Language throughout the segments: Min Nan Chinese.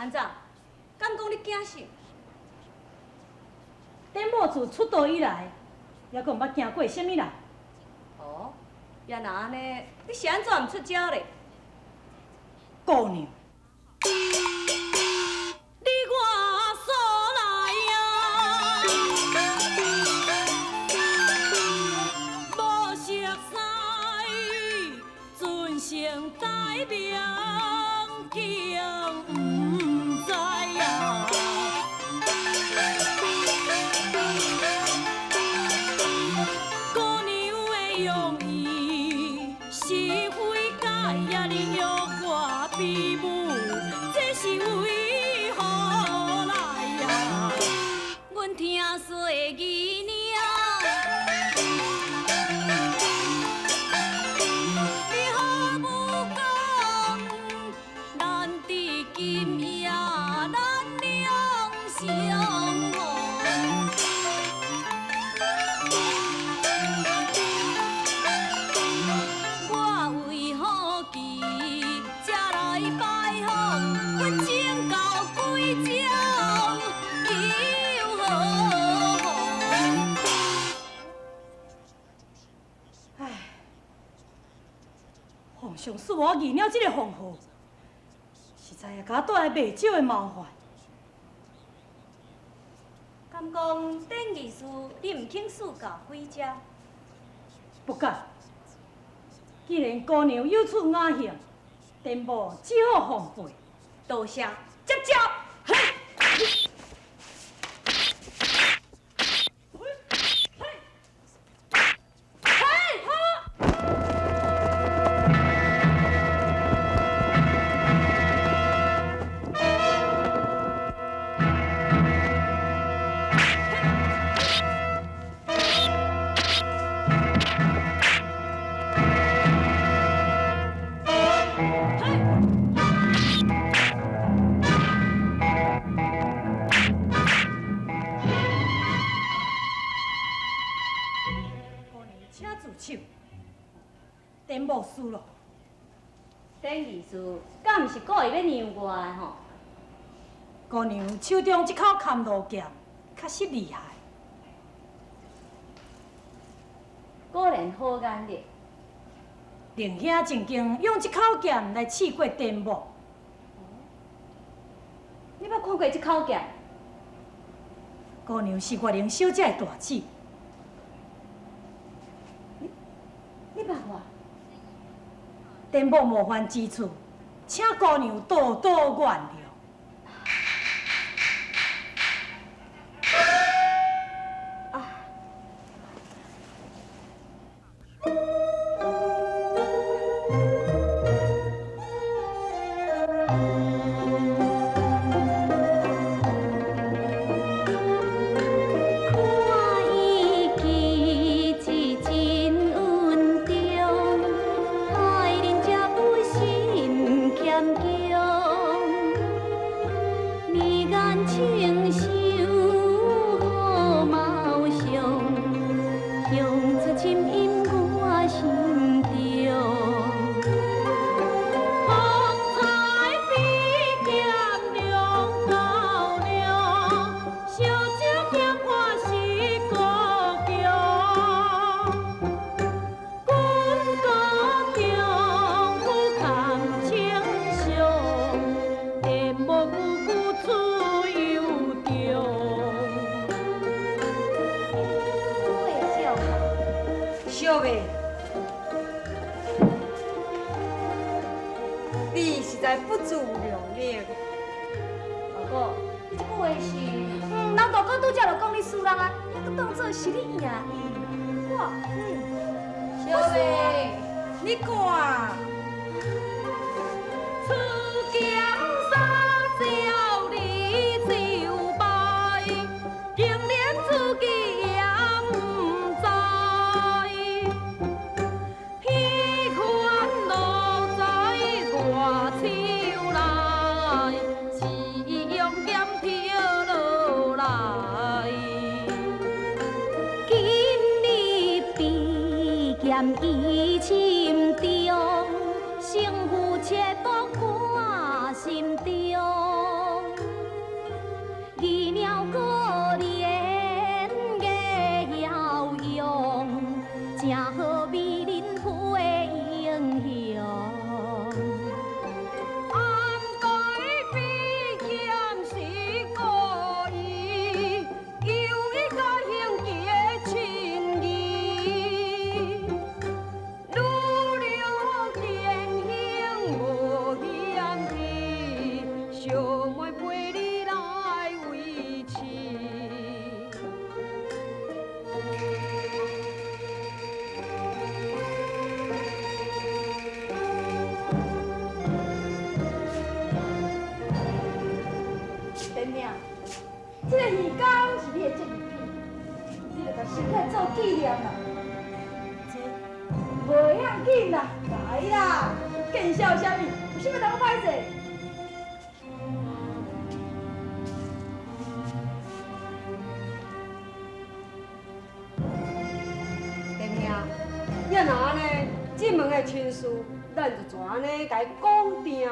按怎？敢講你驚死？典某自出道以來，猶閣毋捌驚過啥物人。哦，也若按呢，你是按怎毋出招咧？姑娘，你我所來啊，無熟似，尊姓大名竟毋知啊。姑娘的用意是非解呀，你約我比武，這是為何來呀？阮聽說義娘，你好武功，難得今夜咱兩相逢。我為好奇，才來拜訪，阮請教幾招，求好風。唉，皇上賜我二鳥這个封號，實在也共我帶來袂少的麻煩。敢講典議事，你毋肯賜教幾招？不敢。既然姑娘有此雅興，典某只好奉陪。多謝，接招。嘿。姑娘請住手，典某輸咯。典議事，敢毋是故意欲讓我的吼？姑娘手中這口崁路劍，確實厲害。果然好眼力。寧兄曾經用這口劍來試過典某。你捌看過這口劍？姑娘是月玲小姐的大姊。你捌我？典某冒犯之處，請姑娘多多原諒。啊！看伊氣質真穩重，害人才不心欠強，眉眼清秀好貌相，向出深隐我心中。風采比劍兩較量，小酒劍看是高強。軍高丈夫堪稱雄，典某句句出由衷。小妹，你實在不自量力。大哥，這句話是，人大哥拄才就講你輸人啊，猶閣當做是你贏伊。我，小妹，你看，出劍三招你就敗，竟連自己也毋知。彼款落在我手內，是用劍跳落來。今日比劍伊深重，這个魚缸是你的戰利品，你著共收起來做紀念啦。這袂要緊啦，來啦，見笑啥物？有啥物通歹勢？殿兄，你若按呢，這門的親事，咱就就按呢共伊講定囉。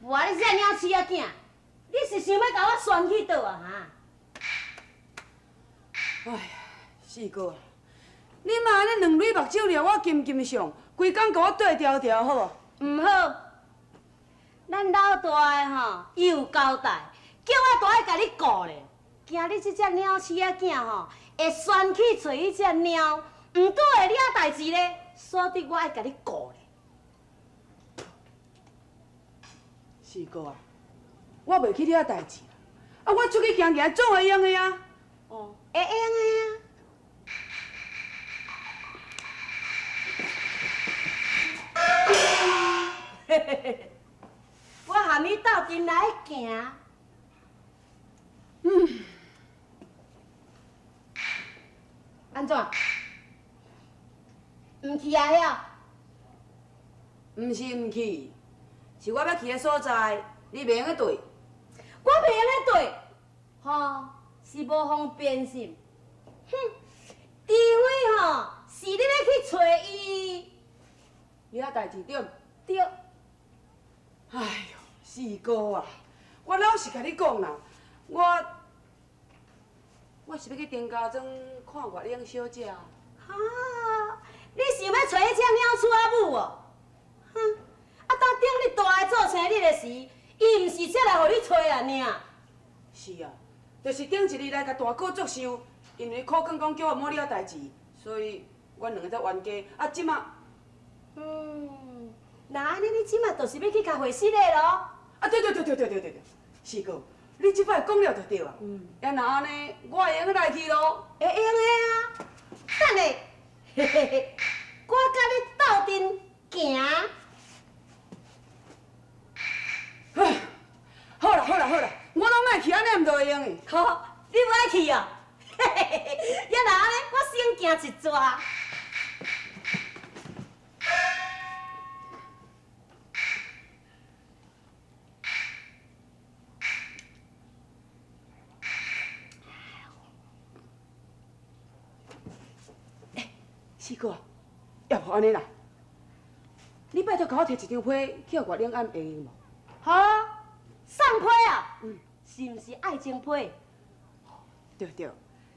無啊！你這鳥鼠仔囝，你是想欲共我旋去佗啊？哈！哎呀，四哥啊，你莫按呢兩蕊目睭掠我金金相，規工共我對調調，好無？毋好，咱老大的吼有交代，叫我大愛共你顧咧，驚你這隻鳥鼠仔囝吼會旋去揣彼隻貓，毋拄會惹代誌咧，所以我愛共你顧咧。四哥啊，我袂去惹代誌啦，啊，我出去行行總會用的啊。哦，會用的啊。嘿嘿嘿，我含伊鬥陣來行。嗯。按怎？毋去啊遐？毋是毋去，是我欲去的所在，你袂用得綴。我袂用得綴，吼，是無方便是？哼，除非吼是你欲去揣伊。惹代誌對毋？對。哎喲，四哥啊，我老實共你講啦，我我是欲去丁家莊看月英小姐。哈，你想欲揣彼隻貓鼠仔母哦？哼，啊，當頂日大的做生日的時，伊毋是才來予你揣啊爾。是啊，就是頂一日來共大哥作相，因為苦勸講叫我莫惹代誌，所以阮兩个才冤家。啊，這馬，那按呢，你這馬就是欲去共會失的囉？啊，對對對對對對對對，四哥，你這擺講了就對啊。嗯。啊，若按呢，我會用得來去囉。會用的啊。等下，嘿嘿嘿，我佮你鬥陣行。好啦好啦好啦，我攏莫去，按呢毋就會用的。好，你無愛去哦？嘿嘿嘿，啊若按呢，我先行一逝。欸，四哥，要無按呢啦，你拜託共我提一張批去予月玲按會用無？好啊，送批啊？嗯，是毋是愛情批？對對，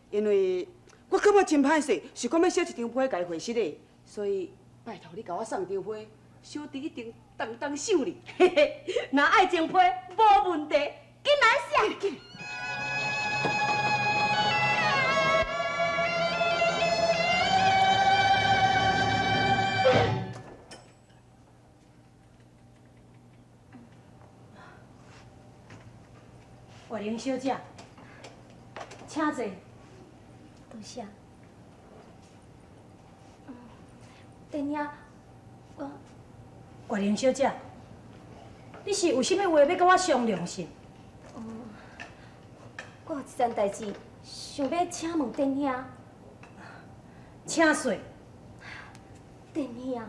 因為我感覺真歹勢，是講欲寫一張批共伊回失的，所以拜託你共我送張批，小弟一定重重賞你。嘿嘿，若愛情批無問題，緊來寫。緊。月玲小姐，請坐。多謝。殿兄，我月玲小姐，你是有啥物話欲佮我商量是？哦，我有一件代誌，想欲請問殿兄。請說。殿兄。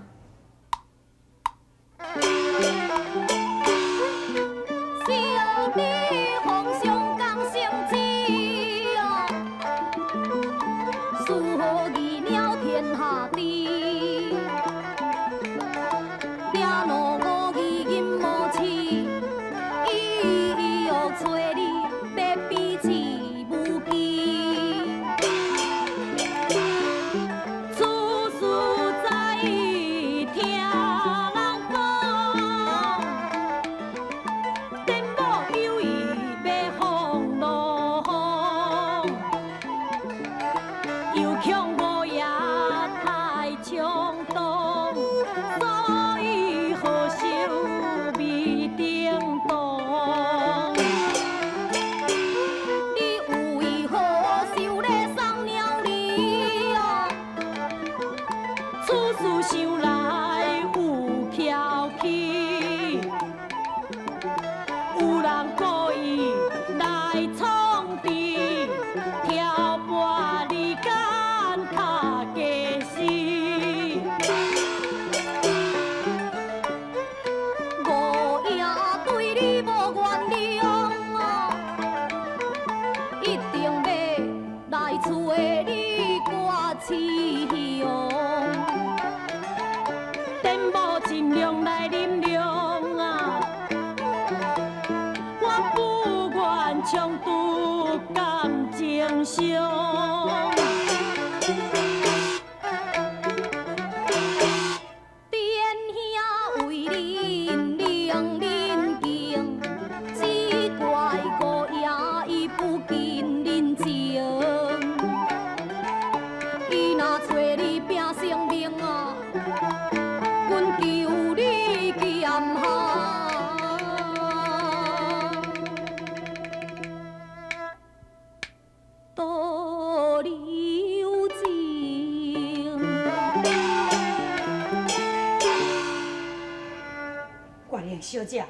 玲小姐，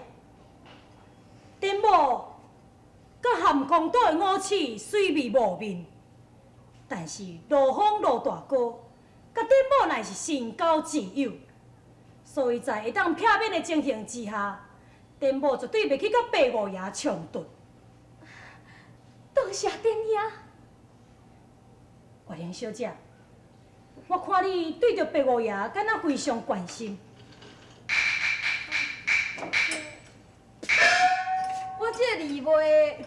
丁某佮含公岛的五鼠虽未谋面，但是罗峰罗大哥佮丁某乃是神交挚友，所以在会当避免的情形之下，丁某绝对袂去佮白五爷冲突。多谢丁兄。月玲小姐，我看你对著白五爷敢若非常关心。我这个二妹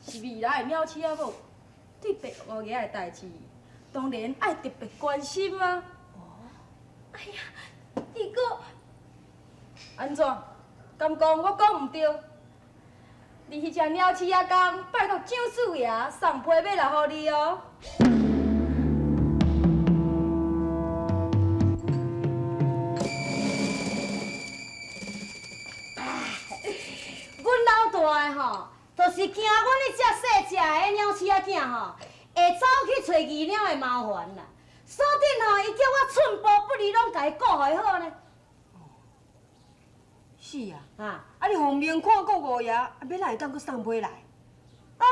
是未来的鸟鼠仔某，对白五爷的代志，当然爱特别关心啊。哦，哎呀，二哥，按怎？敢讲我讲毋对？你彼只鸟鼠仔公拜托蒋四爷送批马来予你哦。阮老大的吼，就是惊阮彼只细只的鸟鼠仔囝吼，会走去揣二鸟的麻烦啦。所以吼，伊叫我寸步不离，拢共伊顾予伊好呢。是啊，啊你奉命看顾五爷，啊欲哪会当阁送批来？啊！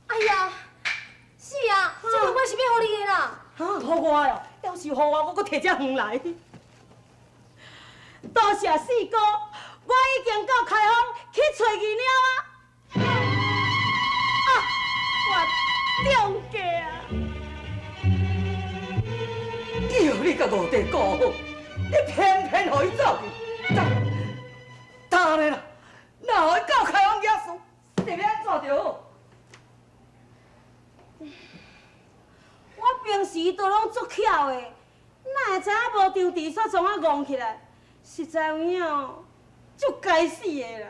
哎呀，是啊，这个我是欲予你的啦。哈，予我哟，要是予我，我阁提遮远来。多谢四哥，我已经到开封去揣二鸟啊！啊，我中计啊！叫你佮五弟顾好，你偏偏予伊走去。当然啦，若予伊到开封惹事，是欲按怎著好？我平时都拢足巧的，哪会知影无张持煞创啊戆起来？实在有影哦，足该死的啦！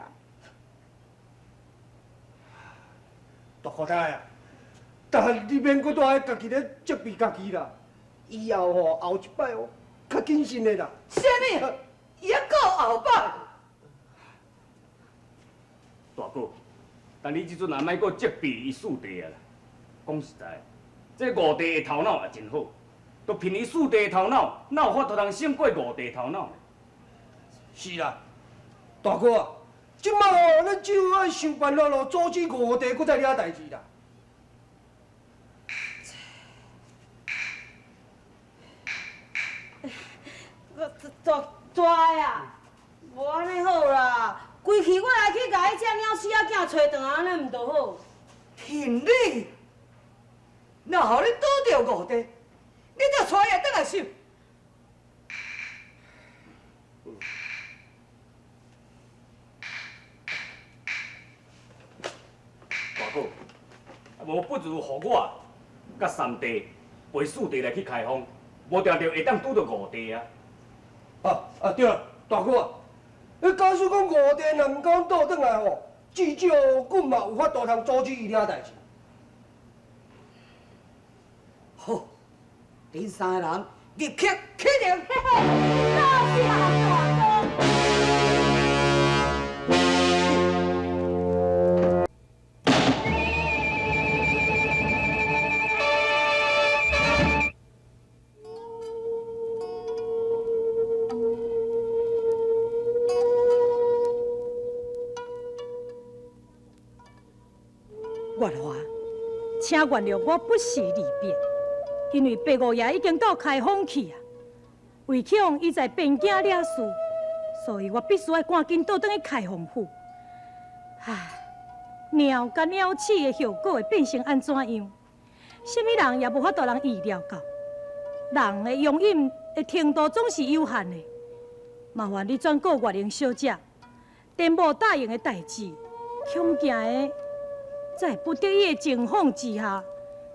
大姑太啊，但你免阁蹛咧家己咧责备家己啦。以后吼，后一摆哦，较谨慎的啦。啥物？伊犹阁有后摆？大哥，但你这阵也莫阁责备伊四弟啊啦。讲实在，这五弟的头脑也真好，都凭伊四弟的头脑，哪有法度通胜过五弟头脑呢？是啦，大哥啊，这摆哦，咱只有爱想办法咯，阻止五弟阁再惹代志啦。大大的啊，无按呢好啦，规气我来去共彼只鸟鼠仔囝揣转来，按呢毋就好？凭你，若予你拄著五弟，你就带伊转来收。大哥，啊无不如予我佮三弟陪四弟来去开封，无定著会当拄著五弟啊。啊对啦，大哥啊，你假使讲五弟若毋敢倒转来吼，至少阮嘛有法度通阻止伊惹代志。好，恁三个人立刻启程。多谢大哥。月华，请原谅我不时离别，因为白五爷已经到开封去啊。唯恐伊在边境惹事，所以我必须爱赶紧倒转去开封府。唉，猫佮鸟鼠的后果会变成按怎样？啥物人也无法度通预料到。人的容忍的程度总是有限的。麻烦你转告月玲小姐，丁某答应的代志，恐惊的在不得已的情况之下，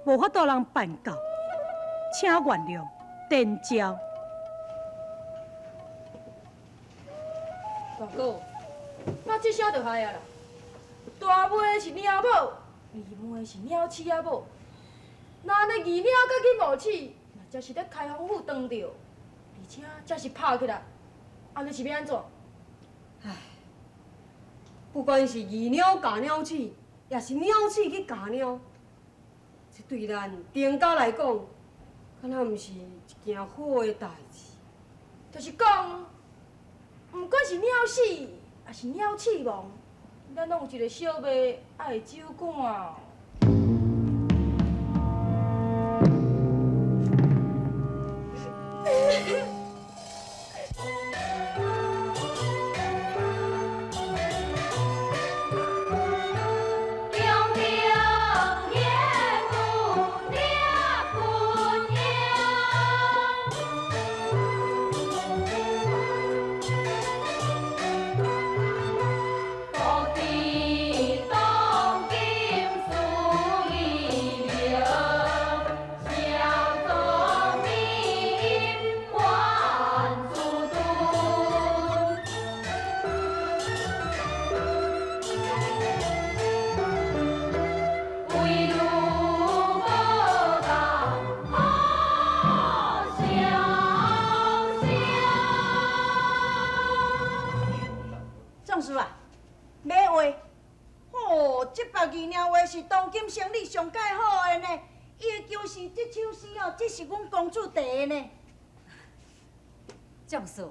无法度通办到，请原谅，电召。大哥，那这声就害啊啦！大妹是猫某，二妹是鸟鼠仔某。若按呢二猫佮去五鼠，若才是咧开封府撞著，而且才是拍起来，按呢是欲按怎？唉，不管是二猫咬鸟鼠，也是鸟鼠去咬猫，这对咱丁家来讲，敢若毋是一件好的代志。就是讲，不管是鸟死，抑是鸟鼠亡，咱拢有一个小妹爱照顾啊。壮士啊，买画，吼，这幅二鸟画是当今生理上盖好的呢。伊的就是这首诗哦，这是阮公主题的呢。壮士，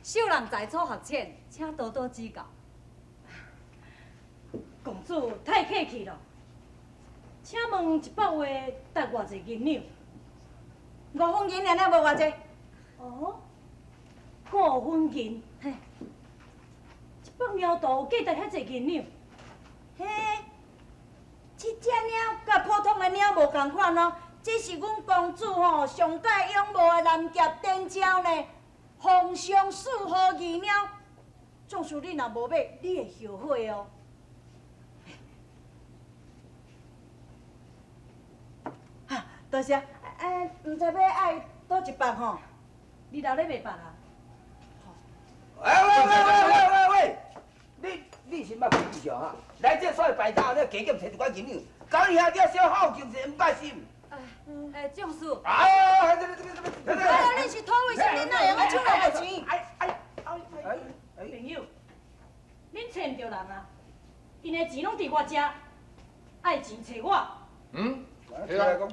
小人在粗学浅，请多多指教。公主太客气了，请问一幅画值偌济银两？五分银尔尔，无偌济。哦，五分银，嘿，一幅猫图有价值遐济银两？嘿，这只猫佮普通的猫无仝款哦，这是阮公主吼上盖仰慕的蓝蝶点鸟呢，皇上赐予二猫。壮士你若无买，你会后悔哦。哈，多谢。哎，毋知欲爱佗一幅吼？你留咧卖别啊？喂喂喂喂喂喂！你你是捌开玩笑哈？来这所谓败家，你加减揣一寡银两，讲伊兄弟小好精神，毋捌心。哎，壮士。哎，这个这个这个。哎，你是土匪，啥你哪会用抢人的钱？哎哎哎哎！朋友，恁揣毋著人啊？𪜶的钱拢伫我遮，爱钱揣我。嗯，起来讲。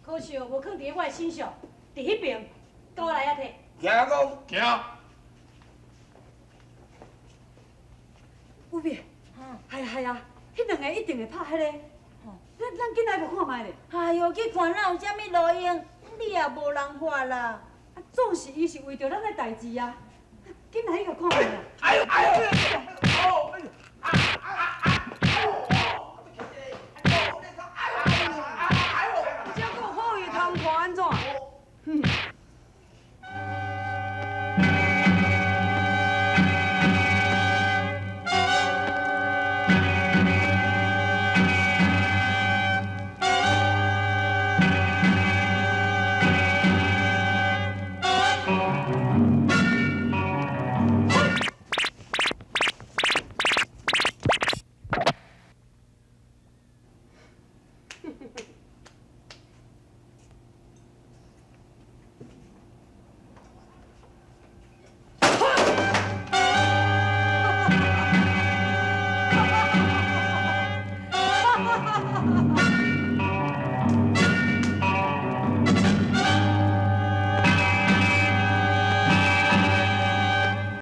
可惜无囥伫我的身上，伫彼边，佮我来遐提。行讲。行。有变，系啊系啊，彼两个一定会拍彼个。咱咱紧来去看觅咧。哎哟，去看哪有啥物路用？你也无人法啦。啊，总是伊是为著咱的代志啊。紧来去共看觅啦。哎呦哎呦！